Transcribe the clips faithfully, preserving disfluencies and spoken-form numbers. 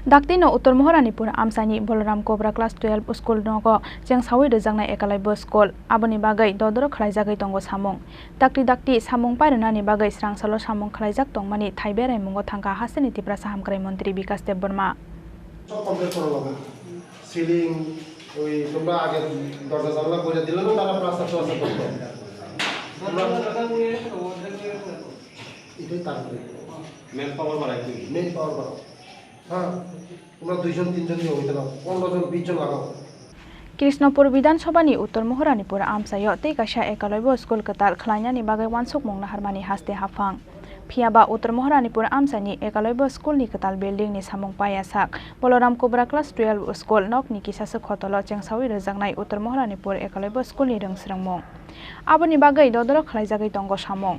Daktino Uttor Moharanipur amchaini Balaram Kubra Class twelve school nogo chengsawi rwjaknai Ekalavya School, aboni bagwi dodoro khwlaijagwi tongo samung. Dakti dakti samung pairwnani bagwi srangsalo samung khwlaijak tongmani thai beraimungo thangkha hasteni Tiprasa Hamkrai Montri Bikas Debbarma. সব কমপ্লিট করা লাগবে। সিলিং, ওই তোমরা আগে দরজা জানলা করে দিলে না, তারা প্লাস্টার প্লাস্টার করতে হবে। তোমরা এটাই তারপরে মেন পাওয়ার বাড়াই দিন। মেন পাওয়ার বাড়াও। হ্যাঁ, তোমরা দুইজন তিনজন দিয়ে হইতে না, পনেরো জন বিশ জন লাগাও। Krishnapur Bidhan Sabhani Uttor Moharanipur amchaio tei kaisa Ekalavya School kwtal khwlainani bagwi uansukmung naharmani haste haphang. Phiyaba Uttor Moharanipur amchaini Ekalavya School ni kwtal building ni samung paiya sak Balaram Kubra Class twelve School nokni kisaswk hotolo chengsawi rwjaknai Uttor Moharanipur Ekalavya School ni rwngswrwngmung. Aboni bagwi dodoro khwlaijagwi tongo samung.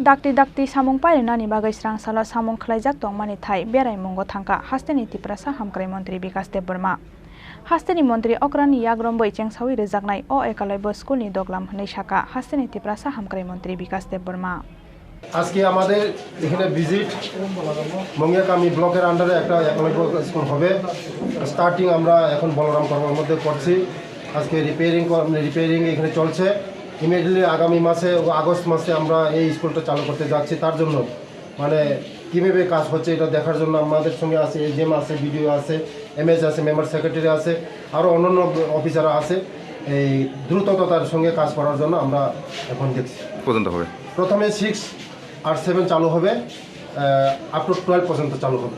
Dakti dakti samung pairwnani bagwi srangsalo samung khwlaijak tongmani thai beraimungo thangkha hasteni Tiprasa Hamkrai Montri Bikas Debbarma. Hasteni montri okrani yagrombwi chengsawi rwjaknai o Ekalavya School ni doglam hwnwi sakha hasteni Tiprasa Hamkrai Montri Bikas Debbarma. আজকে আমাদের এখানে ভিজিট মঙ্গিয়াকামি ব্লকের আন্ডারে একটা একলব্য স্কুল হবে। স্টার্টিং আমরা এখন বলরাম কর্মার মধ্যে করছি। আজকে রিপেয়ারিং কর-, রিপেয়ারিং এখানে চলছে। ইমিডিয়েটলি আগামী মাসে ও আগস্ট মাসে আমরা এই স্কুলটা চালু করতে যাচ্ছি। তার জন্য মানে কিভাবে কাজ হচ্ছে এটা দেখার জন্য আমাদের সঙ্গে আছে এজিএম আছে, বিডিও আছে, এমএস আছে, মেম্বার সেক্রেটারি আছে, আরও অন্যান্য অফিসার আছে। এই দ্রুততার সঙ্গে কাজ করার জন্য আমরা এখন দেখছি। পর্যন্ত হবে? প্রথমে সিক্স আর সেভেন চালু হবে, আপ টু টুয়েলভ পর্যন্ত চালু হবে।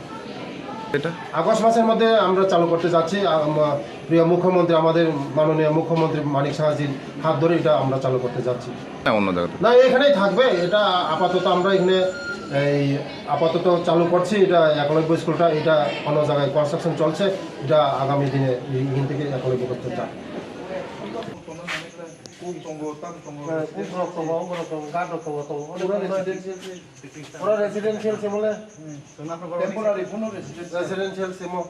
এটা? আগস্ট মাসের মধ্যে আমরা চালু করতে যাচ্ছি। আম, প্রিয় মুখ্যমন্ত্রী, আমাদের মাননীয় মুখ্যমন্ত্রী মানিক সাহাজির হাত ধরে এটা আমরা চালু করতে যাচ্ছি। না, অন্য জায়গাতে? না, এখানেই থাকবে। এটা আপাতত আমরা এখানে এই আপাতত চালু করছি। এটা একলব্য স্কুলটা, এটা অন্য জায়গায় কনস্ট্রাকশন চলছে। এটা আগামী দিনে এখান থেকে একলব্য করতে চাই। Kung tongo, tang tongo. Kung rok tongo, ong rok tongo, guard rok tongo, tongo. Pura residential se. Pura residential se mole. Temporary, pura residential. Residential se mo.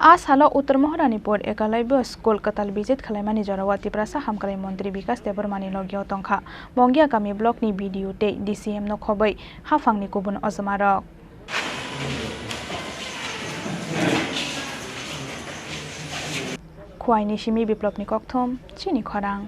A salo Uttor Moharanipur Ekalavya School kwtal visit khwlaimani jorao Tiprasa Hamkrai Montri Bikas Debbarmani logio tongkha Mongya Kami Block ni B D O tei D C M no khobwi haphangni kubun ojma rok. Khwaini simi Biplopni kokthum, chini khorang.